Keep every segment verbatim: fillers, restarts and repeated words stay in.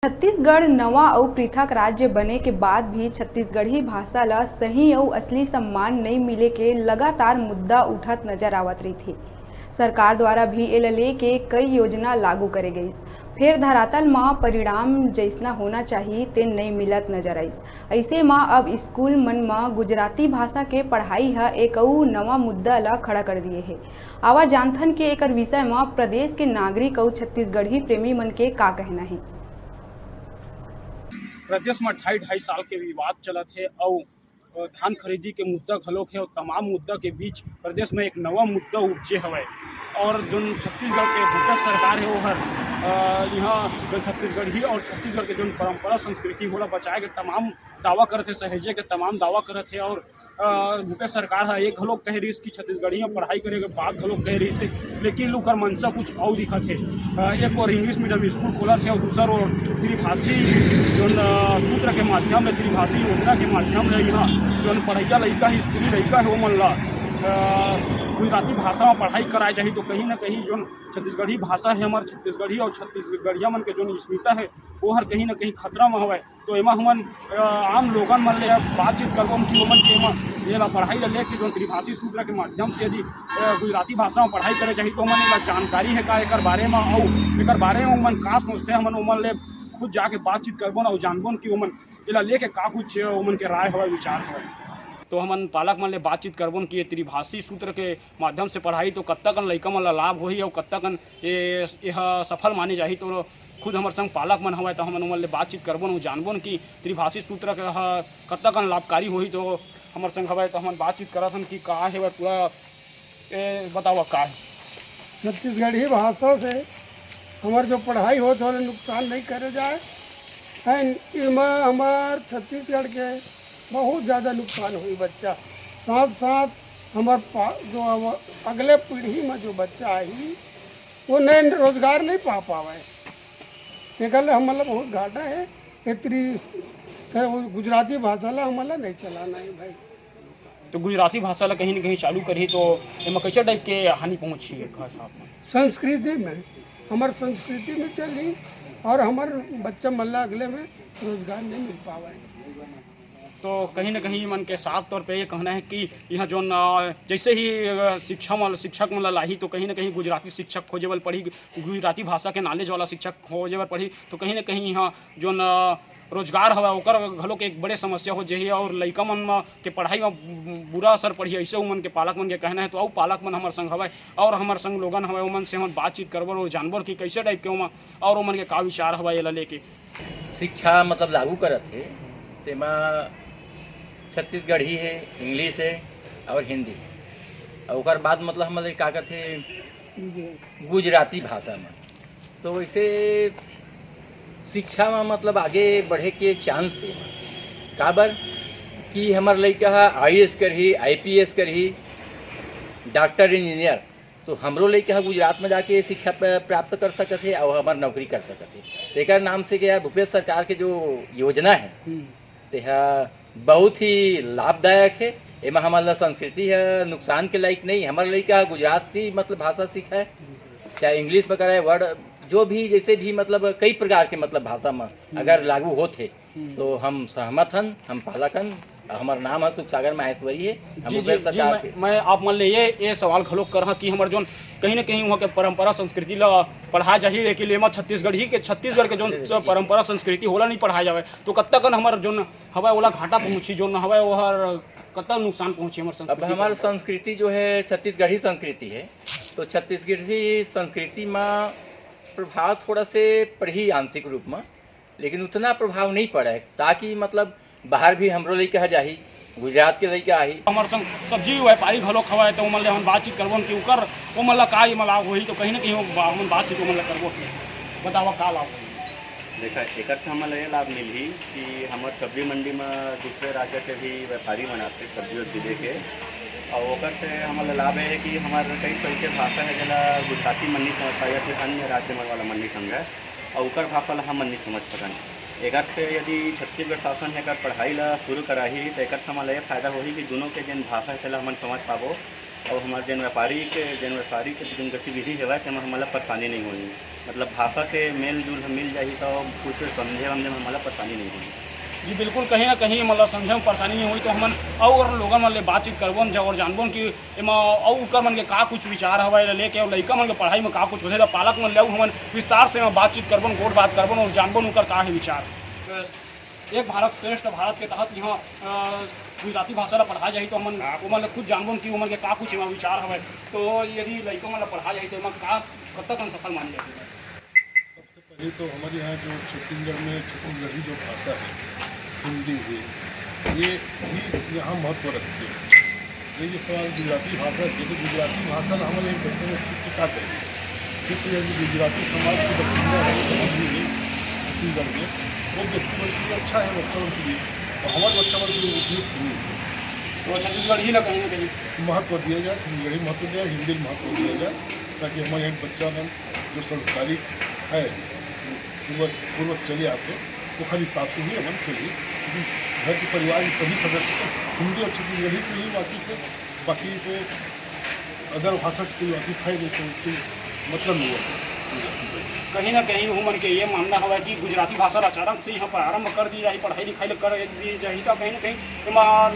छत्तीसगढ़ नवा अउ पृथक राज्य बने के बाद भी छत्तीसगढ़ी भाषा ल सही अउ असली सम्मान नइ मिले के लगातार मुद्दा उठत नजर आवत रहिथे। सरकार द्वारा भी एला लेके कई योजना लागू करे गइस, फेर धरातल म परिणाम जइसना होना चाही, तेन नइ मिलत नजर आइस। अइसे म अब स्कूल मन म गुजराती भाषा के पढ़ाई ह एक अउ नवा मुद्दा ल खड़ा कर दिए हे। आवा जानथन के एकर विषय म प्रदेश के नागरिक अउ छत्तीसगढ़ी प्रेमी मन के का कहना हे। प्रदेश म ढाई ढाई साल के विवाद चलत हे अउ, अ, धान खरीदी के मुद्दा घलोक हे अउ तमाम मुद्दा के बीच प्रदेश म एक नवा मुद्दा उपजे हवय अउ जोन छत्तीसगढ़ के भूपेश सरकार हे ओहर, अ, इहाँ जोन छत्तीसगढ़ी अउ छत्तीसगढ़ के जोन परंपरा संस्कृति ओला बचाए के तमाम दावा करत हे, सहेजे के तमाम दावा करत हे अउ अ, भूपेश सरकार ह एक घलोक कहे रहिस कि छत्तीसगढ़ी म पढ़ाई करे के बात घलोक कहे रहिस हे, लेकिन ओकर मंशा कुछ अउ दिखत हे। अ, एक ओर इंग्लिश मीडियम स्कूल खोलत हे अउ दूसर ओर त्रिभाषी जोन, अ, सूत्र के माध्यम ले, त्रिभाषी योजना के माध्यम ले इहाँ जोन पढ़इया लइका हे, स्कूली लइका हे, ओमन ला, अ, गुजराती भाषा म पढ़ाई कराए जाही, तो कहीं न कहीं जोन छत्तीसगढ़ी भाषा हे हमर, छत्तीसगढ़ी अउ छत्तीसगढ़िया मन के जोन अस्मिता हे, ओहर कहीं न कहीं खतरा म हवय। तो एमा हमन, अ, आम लोगन मन ले बातचीत करबोन कि ओमन के एमा एला पढ़ाई ल लेके जोन त्रिभाषी सूत्र के माध्यम से यदि, अ, गुजराती भाषा म पढ़ाई करे जाही तो ओमन एला जानकारी हे का एकर बारे म, अउ एकर बारे म ओमन का सोचथे, हमन ओमन ले खुद जाके बातचीत करबोन अउ जानबोन कि ओमन एला लेके का कुछ ओमन के राय हवय, विचार हवय। तो हमन पालक मन ले बातचीत करबोन कि ये त्रिभाषी सूत्र के माध्यम से पढ़ाई तो कतका कन लइका मन ला लाभ होही अउ कतका कन ये, ये ह सफल माने जाही। तो खुद हमर संग पालक मन हवय, तो हमन ओमन ले बातचीत करबोन अउ जानबोन कि त्रिभाषी सूत्र के ह कतका कन लाभकारी होही। तो हमर संग हवय, तो हमन बातचीत करत हन कि का हे पूरा, ए, बतावा का हे? छत्तीसगढ़ी भाषा से हमर जो पढ़ाई होत हे, ओला नुकसान नहीं करे जाए। एन-, एमा हमर छत्तीसगढ़ के बहुत ज़्यादा नुकसान होही बच्चा। साथ-साथ हमर पा-, जो अब अगले पीढ़ी में जो बच्चा आही, वो नए रोजगार नहीं पा पावे। एकर ले हमन ला बहुत घाटा हे। एतरी त वो गुजराती भाषा ला हमन ला नहीं चलाना हे भाई। तो गुजराती भाषा ला कहीं न कहीं चालू करही तो एमा कैसे टाइप के हानि पहुँचही खास आप मन? संस्कृति में, हमर संस्कृति में चलही अउ हमर बच्चा मन ला अगले में रोजगार नहीं मिल पावे। तो कहीं न कहीं मन के साफ तौर पे ये कहना हे कि यहाँ जोन, अ, जैसे ही, अ, शिक्षा मन, शिक्षक मन ला लाही तो कहीं न कहीं गुजराती शिक्षक खोजे बर पड़ही, गुजराती भाषा के knowledge वाला शिक्षक खोजे बर पड़ही। तो कहीं न कहीं यहाँ जोन, अ, रोजगार हवय ओकर घलोक एक बड़े समस्या हो जाही अउ लइका मन म के पढ़ाई म बुरा असर पड़ही, अइसे उमन के पालक मन के कहना हे। तो अउ पालक मन हमर संग हवय अउ हमर संग लोगन हवय, ओमन से हमन बातचीत करबो अउ जानबो कि कैसे टाइप के ओमा अउ ओमन के का विचार हवय एला लेके। शिक्षा मतलब लागू करत हे, तेमा छत्तीसगढ़ी हे, इंग्लिश हे अउ हिंदी। अउ ओकर बाद मतलब हमन ले का कथे, गुजराती भाषा में। तो वैसे शिक्षा में मतलब आगे बढ़े के चांस हे। काबर कि हमर लइका ह आईएएस करही, आईपीएस करही, डॉक्टर, इंजीनियर, तो हमरो लइका ह गुजरात में जाके शिक्षा प-, प्राप्त कर सकत हे अउ हमर नौकरी कर सकत हे। तेकर नाम से क्या भूपेश सरकार के जो योजना हे, हम्म। तेहा बहुत ही लाभदायक हे। एमा हमर ला संस्कृति ह नुकसान के लायक नहीं, हमर लइका ह गुजराती मतलब भाषा सीखे, चाहे इंग्लिश में करे, वर्ड जो भी, जैसे भी मतलब कई प्रकार के मतलब भाषा में हम्म। अगर लागू होत हे, हम्म। तो हम सहमत हन, हम पालक हन। हमर नाम ह सुखसागर माहेश्वरी हे। हम जी, जी, भूपेश जी, सरकार मैं, के मैं आप मन ले ये, ये सवाल घलोक करहा कि हमर जोन कहीं न कहीं वहाँ के परंपरा संस्कृति ला पढ़ा जाही, लेकिन एमा छत्तीसगढ़ी के, छत्तीसगढ़ के जोन जी, जी। परंपरा संस्कृति होला नहीं पढ़ाया जावे, तो कतका कन हमर जोन हवय ओला घाटा पहुँची, जोन हवय ओहर कतका नुकसान पहुँची हमर अब संस्कृति हमार ला? संस्कृति जो है छत्तीसगढ़ी संस्कृति है, तो छत्तीसगढ़ी संस्कृति में प्रभाव थोड़ा से पड़ही आंशिक रूप में, लेकिन उतना प्रभाव नहीं पड़े, ताकि मतलब बाहर भी हमरो लइका ह जाही, गुजरात के लइका आही। हमर संग सब्जी व्यापारी घलोक हवय, तो ओमन ले हमन बातचीत करबोन कि उकर, ओमन ला का एमा लाभ होही, तो कहीं ना कहीं वो बा-, हमन बातचीत ओमन ला करबो कि बतावा का लाभ होही। देखा, एकर से हमन ला ये लाभ मिलही कि हमर सब्जी मंडी म दूसरे राज्य के भी व्यापारी मन आथे सब्जी उब्जी लेके, अउ ओकर से हमन ला लाभ ये हे कि हमर कई ठो ऐसे भाषा हे जेला गुजराती मन नहीं समझ पाए या फिर अन्य राज्य मन वाला मन नहीं समझे, अउ ओकर भाषा ला हमन नहीं समझ सकन। एकर से यदि छत्तीसगढ़ शासन हे एकर पढ़ाई ला शुरू कराही, त एकर से हमन ला ये फायदा होही कि दुनों के जेन भाषा हे, तेला हमन समझ पाबो, अउ हमर जेन व्यापारी के, जेन व्यापारी के जेन गतिविधि हेवय, तेमा हमन ला परेशानी नहीं होही। मतलब भाषा के मेल जोल ह मिल जाही, तो कुछ समझे वमझे में हमला परेशानी नहीं होही। जी बिल्कुल, कहीं ना कहीं मतलब समझे में परेशानी नहीं होही, तो हमन और लोगन मन ले बातचीत करबोन जब और जानबोन कि एमा अउ उकर मन के का कुछ विचार हवय, एला लेके अउ लइका मन के पढ़ाई में का कुछ होथे, त पालक मन ले अउ हमन विस्तार से एमा बातचीत करबोन, गोठ बात करबोन और जानबोन उकर का हे विचार। एक भारत श्रेष्ठ भारत के तहत यहाँ, अ, गुजराती भाषा ला पढ़ाए जाही, तो हमन ओमन ले खुद जानबोन कि ओमन के का कुछ एमा विचार हवय। तो यदि लइका मन ला पढ़ाए जाही, तो एमा का, कब तक हम सफल माने जाही? सबसे पहले तो हमारे यहाँ जो छत्तीसगढ़ में छत्तीसगढ़ी जो भाषा है, हिंदी है, ये भी यहाँ महत्व रखती है। ये जो सवाल गुजराती भाषा के, तो गुजराती भाषा ला हमारे बच्चे में सीख के का करेंगे? सिर्फ यदि गुजराती समाज के बसिंदा है, तो हम भी छत्तीसगढ़ में, वो व्यक्ति बन के अच्छा है, बच्चा बन के लिए, और हमारे बच्चा बन के लिए उपयुक्त नहीं है। तो छत्तीसगढ़ी ला कहीं ना कहीं महत्व दिया जाए, छत्तीसगढ़ी महत्व दिया, हिंदी महत्व दिया जाए, ताकि हमारे यहाँ बच्चा बन जो संस्कारित है, पूर्वज, पूर्वज चले आते, तो हर हिसाब से ही हमन चलिए, क्योंकि घर के परिवार के सभी सदस्य तो हिंदी और छत्तीसगढ़ी से ही वाकिफ है, बाकी तो अदर भाषा से कोई वाकिफ है नहीं, तो कोई मतलब नहीं है। कहीं ना कहीं उमन के ये मानना हवय कि गुजराती भाषा ला अचानक से यहाँ प्रारंभ कर दी जाही, पढ़ाई लिखाई ला कर दी जाही, तो कहीं ना कहीं एमा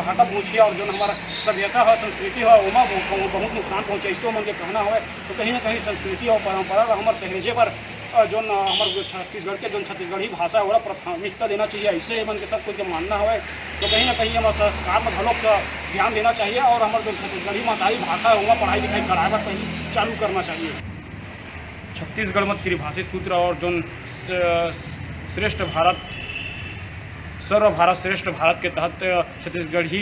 घाटा पहुँची और जो हमारा सभ्यता है, संस्कृति है, ओमा बहुत, बहुत नुकसान पहुँचे, ऐसे उमन के कहना हवय। तो कहीं ना कहीं संस्कृति और परंपरा ला हमर सहेजे बर, अ, जोन, अ, हमर जो छत्तीसगढ़ के जोन छत्तीसगढ़ी भाषा है, ओला प्राथमिकता देना चाहिए, ऐसे एमन के सब कोई के मानना हवय। तो कहीं ना कहीं हमर सरकार ला घलोक ध्यान देना चाहिए और हमर जो छत्तीसगढ़ी महतारी भाषा है, ओमा पढ़ाई लिखाई कराए बर कहीं चालू करना चाहिए। छत्तीसगढ़ में त्रिभाषी सूत्र और जोन स-, श्रेष्ठ भारत, सर्व भारत श्रेष्ठ भारत के तहत छत्तीसगढ़ी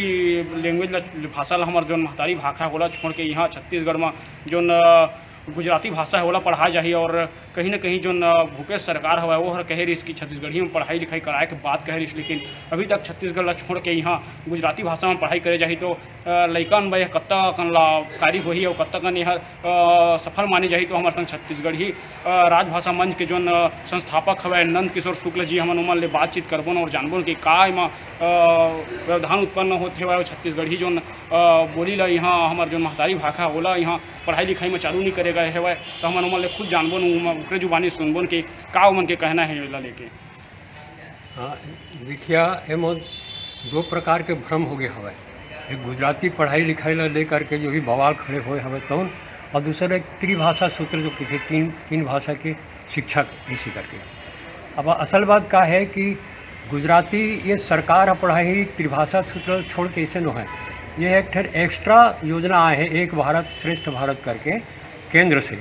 लैंग्वेज ला, भाषा ला, हमर जोन महतारी भाखा है, ओला छोड़ के यहाँ छत्तीसगढ़ में जोन, अ, गुजराती भाषा है, ओला पढ़ाए जाही। और कहीं ना कहीं जोन, अ, भूपेश सरकार हवय, वो हर कहे रहिस कि छत्तीसगढ़ी में पढ़ाई लिखाई कराए के बात कहे रहिस, लेकिन अभी तक छत्तीसगढ़ ला छोड़ के यहाँ गुजराती भाषा में पढ़ाई करे जाही, तो, अ, लइकन बर यह कत्ता कन लाभकारी होही और कत्ता कन यह, अ, सफल माने जाही। तो हमर संग छत्तीसगढ़ी, अ, राजभाषा मंच के जोन, अ, संस्थापक हवय नंद किशोर शुक्ल जी, हमन ओमन ले बातचीत करबोन और जानबोन कि का एमा, अ, व्यवधान उत्पन्न होत हेवय और छत्तीसगढ़ी जोन, अ, बोली ला यहाँ हमर जोन महतारी भाखा ओला यहाँ पढ़ाई लिखाई में चालू नहीं करे गए हेवय, तो हमन ओमन ले खुद जानबोन, ओमन, ओकरे जुबानी सुनबोन कि का ओमन के कहना है एला लेके। हाँ, देखिया, एमा दो प्रकार के भ्रम हो गए हवय। एक गुजराती पढ़ाई लिखाई ला लेकर के जो भी बवाल खड़े हुए हवय तौन, और दूसरा एक त्रिभाषा सूत्र जो किथे तीन, तीन भाषा के शिक्षक इसी करके। अब असल बात का है कि गुजराती ये सरकार ह पढ़ाई त्रिभाषा सूत्र छोड़ के इसे नो है। ये एक ठन एक्स्ट्रा योजना आए है, एक भारत श्रेष्ठ भारत करके, केंद्र से,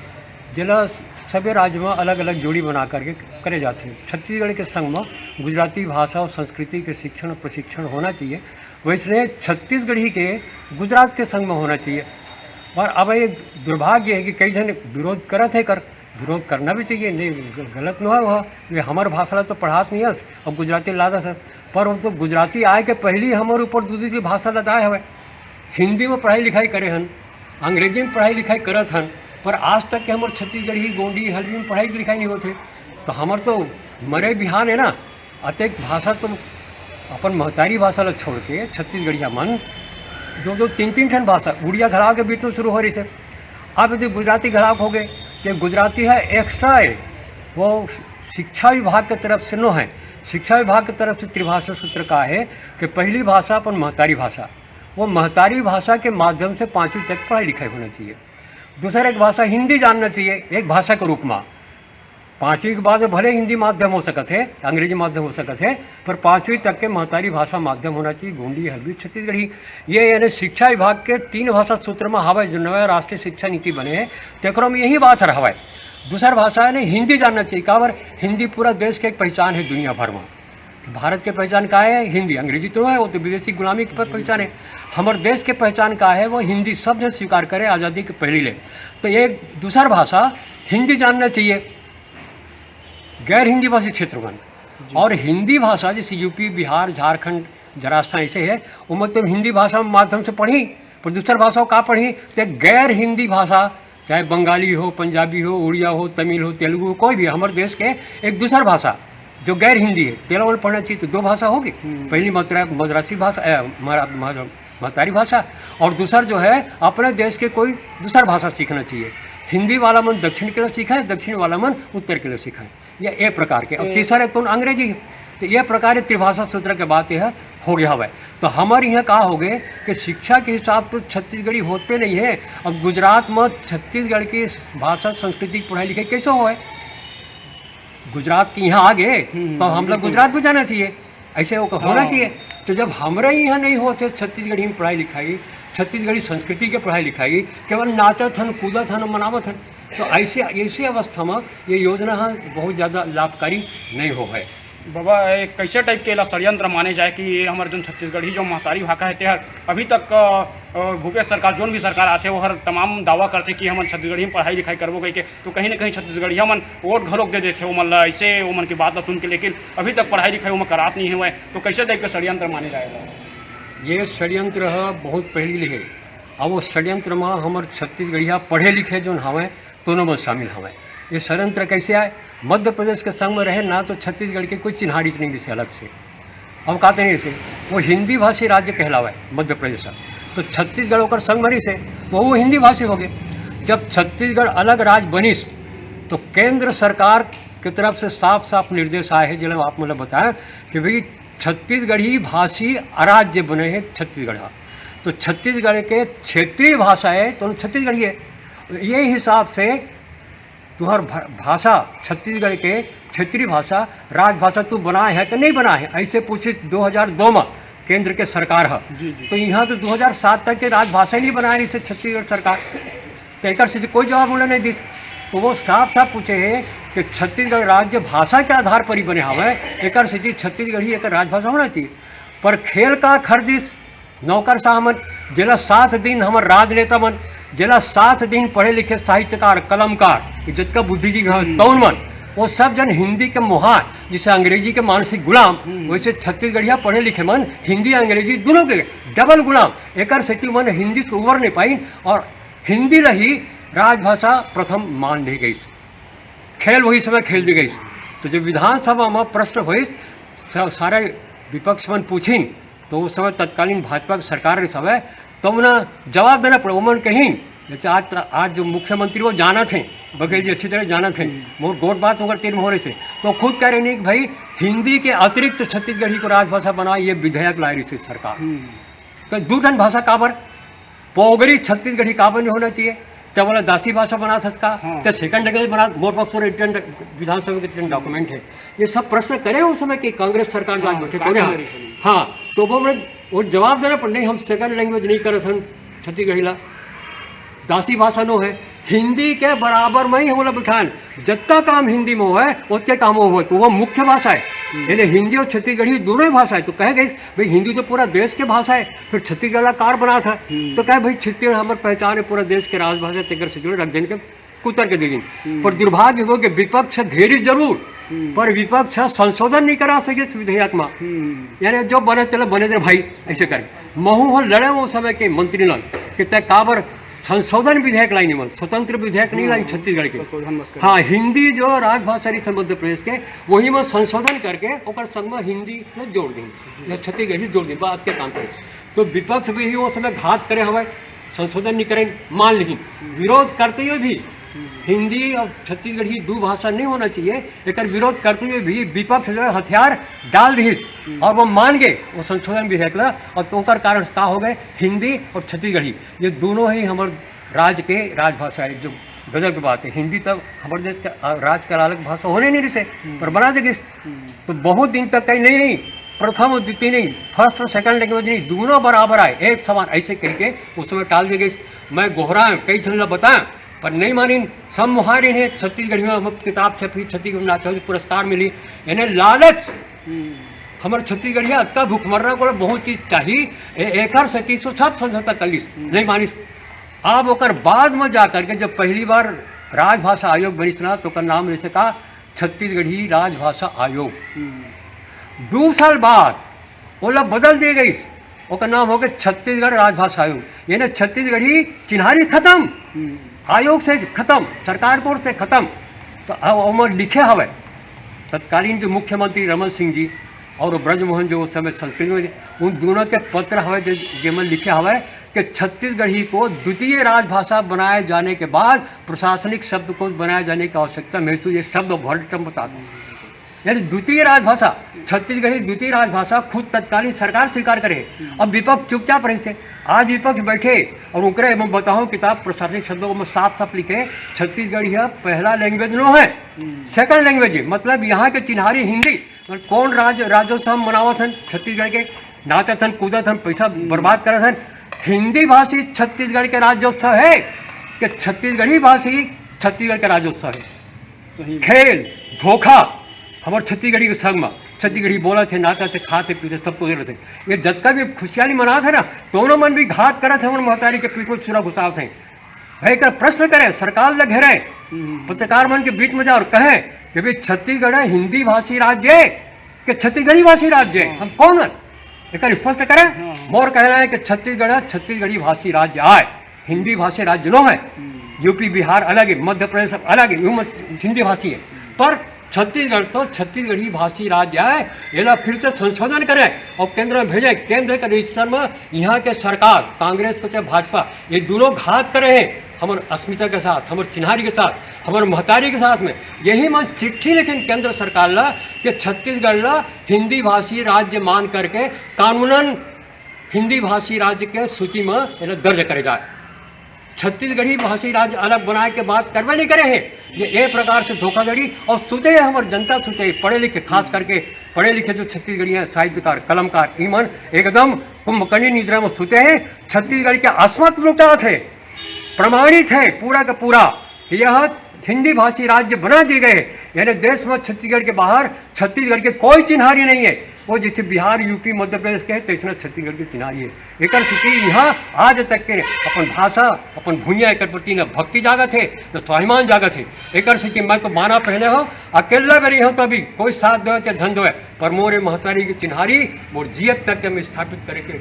जेला सबे राज्य में अलग-अलग जोड़ी बना करके करे जाथे। छत्तीसगढ़ के संग में गुजराती भाषा और संस्कृति के शिक्षण प्रशिक्षण होना चाहिए, वैसने छत्तीसगढ़ी के गुजरात के संग में होना चाहिए। पर अब ये दुर्भाग्य है कि कई झन विरोध करत है, कर विरोध करना भी चाहिए, नहीं ग-, गलत न है वह, वे हमर भाषा ला तो पढ़ात नहीं हस और गुजराती लादत हस, पर वो तो गुजराती आए के पहली हमर ऊपर दूसरी भाषा लदाए हवे। हिंदी में पढ़ाई लिखाई करे हन, अंग्रेजी में पढ़ाई लिखाई करत हन, पर आज तक के हमर छत्तीसगढ़ी, गोंडी, हल्बी में पढ़ाई लिखाई नहीं होत हे। तो हमर तो मरे बिहान है ना, अतेक भाषा तो अपन महतारी भाषा ला छोड़ के छत्तीसगढ़िया मन दो दो तीन तीन ठन भाषा, उड़िया घला के बीच में शुरू हो रही से, अब यदि गुजराती घला हो गए, तो गुजराती है एक्स्ट्रा है, वो शिक्षा विभाग के तरफ से नो है। शिक्षा विभाग की तरफ से त्रिभाषा सूत्र का है कि पहली भाषा अपन महतारी भाषा, वो महतारी भाषा के माध्यम से पाँचवीं तक पढ़ाई लिखाई होना चाहिए। दूसरा एक भाषा हिंदी जानना चाहिए एक भाषा के रूप में। पाँचवीं के बाद भले हिंदी माध्यम हो सकत है, अंग्रेजी माध्यम हो सकत है, पर पाँचवीं तक के महतारी भाषा माध्यम होना चाहिए, गोंडी, हल्बी, छत्तीसगढ़ी। ये यानी शिक्षा विभाग के तीन भाषा सूत्र में हवय, जो नवा राष्ट्रीय शिक्षा नीति बने है, तेकरो में यही बात हर हवय। दूसर भाषा है ना, हिंदी जानना चाहिए, काबर हिंदी पूरा देश के एक पहचान है दुनिया भर में। भारत के पहचान का है? हिंदी। अंग्रेजी तो है, वो तो विदेशी गुलामी के पहचान है। हमारे देश के पहचान का है? वो हिंदी। सब जन स्वीकार करे आज़ादी के पहले ले। तो ये दूसर भाषा हिंदी जानना चाहिए गैर हिंदी भाषी क्षेत्र में। और हिंदी भाषा जैसे यूपी, बिहार, झारखंड, राजस्थान ऐसे है, वो मतलब हिंदी भाषा माध्यम से पढ़ी, पर दूसर भाषा का पढ़ी, तो गैर हिंदी भाषा, चाहे बंगाली हो, पंजाबी हो, उड़िया हो, तमिल हो, तेलुगु हो, कोई भी हमारे देश के एक दूसर भाषा जो गैर हिंदी है, तेला ओला पढ़ना चाहिए। तो दो भाषा होगी, हम्म। पहली मद्रा-, मद्रासी भाषा, अ, मरा-, मरा-, महतारी भाषा, और दूसर जो है अपने देश के कोई दूसर भाषा सीखना चाहिए। हिंदी वाला मन दक्षिण के लिए सीखा है, दक्षिण वाला मन उत्तर के लिए सीखा है। ये ए प्रकार के। अब ए- तीसरा एक तो अंग्रेजी है। तो ये प्रकार त्रिभाषा सूत्र के बात यह हो गया हवय। तो हमर यहाँ का हो गए कि शिक्षा के हिसाब तो छत्तीसगढ़ी होते नहीं है। अब गुजरात में छत्तीसगढ़ की भाषा संस्कृति की पढ़ाई लिखाई कैसे होए? गुजरात के यहाँ आ गए, हम्म, तो हम लोग बिल्कुल। गुजरात में जाना चाहिए, ऐसे वो होना हाँ। चाहिए। तो जब हमरे यहाँ नहीं होते छत्तीसगढ़ी में पढ़ाई लिखाई, छत्तीसगढ़ी संस्कृति के पढ़ाई लिखाई, केवल नाचत हन, कूदत हन, मनावत हन, तो ऐसे, ऐसे अवस्था में ये योजना ह बहुत ज़्यादा लाभकारी नहीं हो है। बाबा, ए, कैसे टाइप के एला षड्यंत्र माने जाए कि ये हमर जोन छत्तीसगढ़ी जो महतारी भाखा है, तेहर अभी तक, अ, अ, भूपेश सरकार, जोन भी सरकार आथे, वो हर तमाम दावा करथे कि हमन छत्तीसगढ़ी में पढ़ाई लिखाई करबो कहिके, तो कहीं ना कहीं छत्तीसगढ़िया मन वोट घलोक दे देथे ओमन ला, ऐसे ओमन के बात ला सुन के, लेकिन अभी तक पढ़ाई लिखाई ओमा करात नहीं हुए, तो कैसे टाइप के षड्यंत्र माने जाएगा? ये षड्यंत्र ह बहुत पहली ले है। अब वो षड्यंत्र में हमर छत्तीसगढ़िया पढ़े लिखे जोन हवय, दोनों में शामिल हवय। ये षड्यंत्र कैसे आए? मध्य प्रदेश के संग में रहे ना, तो छत्तीसगढ़ के कोई चिन्हारी नहीं दिसे अलग से। अब कहते नहीं इसे, वो हिंदी भाषी राज्य कहलावे मध्य प्रदेश ह। तो छत्तीसगढ़ ओकर संग में रहिस हे, तो वो हिंदी भाषी हो गए। जब छत्तीसगढ़ अलग राज्य बनिस, तो केंद्र सरकार की तरफ से साफ साफ निर्देश आए हैं, जिन्हें आप मतलब बताया कि भाई, छत्तीसगढ़ी भाषी राज्य बने हैं छत्तीसगढ़ का। तो छत्तीसगढ़ के क्षेत्रीय भाषा है तो छत्तीसगढ़ी है। ये हिसाब से तुम्हार भा-, भाषा, छत्तीसगढ़ के क्षेत्रीय भाषा, राजभाषा तू बनाए है कि नहीं बनाए है, ऐसे पूछे दो हज़ार दो में केंद्र के सरकार ह। जी, जी। तो यहाँ तो दो हज़ार सात तक के राजभाषा ही नहीं बनाए रही से छत्तीसगढ़ सरकार। तो एकर से कोई जवाब उन्हें नहीं दिस। तो वो साफ साफ पूछे है कि छत्तीसगढ़ राज्य भाषा के आधार पर ही बने हवे, एकर से छत्तीसगढ़ी एक राजभाषा होना चाहिए। पर खेल का खरीदिस नौकरशाह मन, जेला सात दिन हमर राजनेता मन, जेला सात दिन पढ़े लिखे साहित्यकार, कलमकार, ये जितका बुद्धिजीवी हवे, हम्म। तौन मन, वो सब जन हिंदी के मोहार, जैसे अंग्रेजी के मानसिक गुलाम, हम्म। वैसे छत्तीसगढ़िया पढ़े लिखे मन हिंदी अंग्रेजी दोनों के डबल गुलाम। एकर सेती मन हिंदी से उबर नहीं पाइन और हिंदी ल ही राजभाषा प्रथम मान ली गई, खेल वही समय खेल दी गई। तो जब विधानसभा में प्रश्न होइस, स-, सारे विपक्ष मन पूछिन, तो उस समय तत्कालीन भाजपा की सरकार रहिस हवय, तो उन्हें जवाब देना पड़े। उमन कहिन, जैसे आज, आज जो मुख्यमंत्री वो जानत हैं, बघेल जी अच्छी तरह जानत हैं, हम्म। मोर गोठ बात ओकर तीर में हो रहिस हे, तो खुद कह रहे नहीं कि भाई हिंदी के अतिरिक्त छत्तीसगढ़ी को राजभाषा बनाए, ये विधेयक लाए रहिस हे सरकार। हम्म। तो दू ठन भाषा काबर? पोगरी छत्तीसगढ़ी काबर नहीं होना चाहिए? तब बोला दासी भाषा बना सकता, हाँ। तो second language बना, मोर पास पूरे written विधानसभा के written document है। ये सब प्रश्न करे उस समय कि कांग्रेस सरकार जो आज हाँ, बैठे, कौन है? कांग्रेस में। हाँ, तो वो मैं, वो जवाब देना पड़, नहीं, हम second language नहीं कर सन छत्तीसगढ़ी ला, दासी भाषा नो है, हिंदी के बराबर में ही हम लोग बिठान, जत्ता काम हिंदी में होय, ओतके काम वो होय, तो वो मुख्य भाषा है। हम्म। यानी हिंदी और छत्तीसगढ़ी दोनों ही भाषा है। तो कहे गए, भाई, हिंदी तो पूरा देश के भाषा है, फिर छत्तीसगढ़ ला कार बना था। हम्म। तो कहे, भाई, छत्तीसगढ़ हमर पहचान है, पूरा देश के राजभाषा, तेकर से जुड़े रख देने के कुतर के दे दिन। हम्म। पर दुर्भाग्य हो कि विपक्ष घेरी जरूर, हम्म। पर विपक्ष संशोधन नहीं करा सके इस विधेयक में। हम्म। यानी जो बने चले बने दे भाई, ऐसे कर। महू हो लड़े वो समय के मंत्री लन कि तय काबर संशोधन विधेयक लाई नहीं मन, स्वतंत्र विधेयक नहीं लाई हम्म। छत्तीसगढ़ के। संशोधन बस करे। हाँ, हिंदी जो राजभाषा रही मध्य प्रदेश के, वही में संशोधन करके ओकर संग में हिंदी में जोड़ दी, जी। या छत्तीसगढ़ी जोड़ दी, बात के काम करे। तो विपक्ष भी ही वो समय घात करे हवे, संशोधन नहीं करें, मान ली। विरोध करते हुए भी हम्म। हिंदी और छत्तीसगढ़ी दो भाषा नहीं होना चाहिए, एकर विरोध करते हुए भी विपक्ष जो है हथियार डाल दिस हम्म। और वो मान गए वो संशोधन विधेयक ला, और तो ओकर कारण का हो गए, हिंदी और छत्तीसगढ़ी ये दोनों ही हमर राज के राजभाषा है, जो गजब की बात है। हिंदी तब हमर देश के, अ, राज के अलग भाषा होने नहीं रहिस हे, हम्म। पर बना दे गिस। हम्म। तो बहुत दिन तक कहीं नहीं, नहीं, प्रथम और द्वितीय नहीं, first और second language नहीं, दोनों बराबर आए, एक समान, ऐसे कह के उस समय टाल दे गए। मैं गोहरा कई झन ला बताया, पर नहीं मानिन, सब मुहारिन है। छत्तीसगढ़ी में हम किताब छपी, छत्तीसगढ़ में नाचौरी पुरस्कार मिली, यानी लालच। हम्म। हमर छत्तीसगढ़िया अतका भूखमरना को बहुत चीज चाहिए, ए-, एकर सेती तो सब समझौता कर लिस, हम्म। नहीं मानिस। अब ओकर बाद में जा करके जब पहली बार राजभाषा आयोग बनिस ना, तो ओकर नाम रहिस का छत्तीसगढ़ी राजभाषा आयोग। हम्म। दो साल बाद ओला बदल दिए गइस, ओकर नाम हो गए छत्तीसगढ़ राजभाषा आयोग। यानी छत्तीसगढ़ी चिन्हारी खत्म, हम्म। आयोग से खत्म, सरकार बोर्ड से खत्म। तो अब ओमा लिखे हवे, तत्कालीन जो मुख्यमंत्री रमन सिंह जी और ब्रजमोहन जो उस समय संस्कृति में, उन दोनों के पत्र हवे, जे-, जेमा लिखे हवे छत्तीसगढ़ी को द्वितीय राजभाषा बनाए जाने के बाद प्रशासनिक शब्दकोश बनाए जाने की आवश्यकता महसूस, ये शब्द वर्ड टर्म बताता हूँ। यानी द्वितीय राजभाषा छत्तीसगढ़ी, द्वितीय राजभाषा खुद तत्कालीन सरकार स्वीकार करे। अब विपक्ष चुपचाप रही से, आज विपक्ष बैठे और उनकरे मैं बताऊँ किताब प्रशासनिक शब्दों में साफ साफ लिखे, छत्तीसगढ़ी अब पहला लैंग्वेज नो है, सेकंड लैंग्वेज है। मतलब यहाँ के चिन्हारी हिंदी, और कौन राज राज्योत्सव मनावत हन छत्तीसगढ़ के, नाचत हन, कूदत हन, पैसा बर्बाद करत हन। हिंदी भाषी छत्तीसगढ़ के राज्योत्सव है कि छत्तीसगढ़ी भाषी छत्तीसगढ़ के राज्योत्सव है? सही में। खेल, धोखा, हमर छत्तीसगढ़ी के संग में छत्तीसगढ़ी बोलत हे, नाचत हे, खात हे, पीत हे, सब कुछ करत हे। ये जतका भी खुशियाली मनात हे ना, दोनों मन भी घात करत हे, हमर महतारी के पीठ में छुरा घुसावत हे। भाई, एकर प्रश्न करे, सरकार ल घेरे, हम्म। पत्रकार मन के बीच में जाओ और कहे कि भाई छत्तीसगढ़ है हिंदी भाषी राज्य है कि छत्तीसगढ़ी भाषी राज्य है? हाँ। हम कौन है? एकर स्पष्ट करे। हाँ। मोर कहना है कि छत्तीसगढ़ है, छत्तीसगढ़ी भाषी राज्य आय, हिंदी भाषी राज्य नो है। हम्म। यूपी बिहार अलग है, मध्य प्रदेश अलग है, यूं मत-, हिंदी भाषी है। पर छत्तीसगढ़ तो छत्तीसगढ़ी भाषी राज्य आय, एला फिर से संशोधन करे और केंद्र में भेजे। केंद्र के रजिस्टर में यहाँ के सरकार, कांग्रेस को चाहे भाजपा, ये दोनों घात करे हैं हमर अस्मिता के साथ, हमर चिन्हारी के साथ, हमर महतारी के साथ में। यही मन चिट्ठी लिखिन केंद्र सरकार ला कि छत्तीसगढ़ ला हिंदी भाषी राज्य मान करके कानूनन हिंदी भाषी राज्य के सूची में एला दर्ज करे जाए। छत्तीसगढ़ी भाषी राज्य अलग बनाए के बात करबे नहीं करे हैं। ये एक प्रकार से धोखाधड़ी और सुते हैं, हमर जनता सुते हैं, पढ़े लिखे, खास करके पढ़े लिखे जो छत्तीसगढ़िया साहित्यकार, कलमकार, ईमन एकदम कुंभकर्णी निद्रा में सुते हैं। छत्तीसगढ़ के अस्मत लुटात है, प्रमाणित है पूरा का पूरा। यह हिंदी भाषी राज्य बना दिए गए हैं, यानी देश में छत्तीसगढ़ के बाहर छत्तीसगढ़ के कोई चिन्हारी नहीं है। वो जैसे बिहार, यूपी, मध्य प्रदेश के है, तैसना छत्तीसगढ़ के चिन्हारी है। एकर सेती यहाँ आज तक के अपन भाषा, अपन भुइयां, एकर प्रति न भक्ति जागत है, न स्वाभिमान जागत है। एकर सेती मैं तो बाना पहने हो, अकेला भी रही हो तो भी कोई साथ दो चाहे धन दो, पर मोरे महतारी के चिन्हारी मोर जियत तक के मैं स्थापित करे के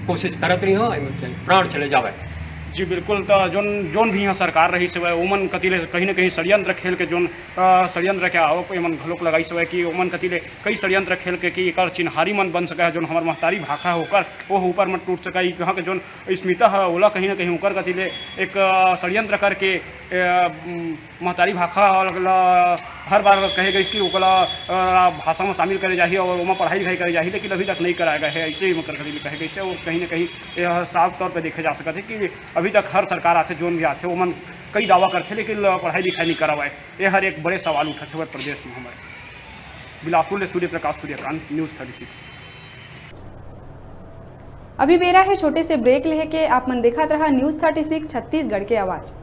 कोशिश करत रही हो, एमे चाहे प्राण चले जावे। जी बिल्कुल, तो जोन, जोन भी यहाँ सरकार रही से ओमन कति ले कहीं ना कहीं षड्यंत्र खेल के जोन, अ, षड्यंत्र के आरोप एमन घलोक लगाई से कि ओमन कति ले कई षड्यंत्र खेल के कि एकर चिन्हारी मन बन सके है, जोन हमर महतारी भाखा है ओकर, वो ऊपर मन टूट सके। ई कहाँ के जोन स्मिता है, ओला कहीं ना कहीं ओकर कति ले एक, अ, षड्यंत्र करके, अ, उम, महतारी भाखा ल हर बार कहे गइस कि ओकला, अ, भाषा में शामिल करे जाही और ओमा पढ़ाई लिखाई करे जाही, लेकिन अभी तक नहीं कराया गया है, ऐसे ही ओकर कति ले कहे गइस है। और कहीं ना कहीं यह साफ तौर पर देखे जा सकत है कि अभी तक हर सरकार आथे, जोन भी आथे, ओमन कई दावा करथे, लेकिन पढ़ाई लिखाई नहीं करावय। ये हर एक बड़े सवाल उठत हवय प्रदेश में हमर। बिलासपुर ले Surya Prakash, Suryakant, news thirty six. अभी बेरा है छोटे से ब्रेक लेहे के, आप मन देखत रहा न्यूज़ थर्टी सिक्स छत्तीसगढ़ के आवाज़।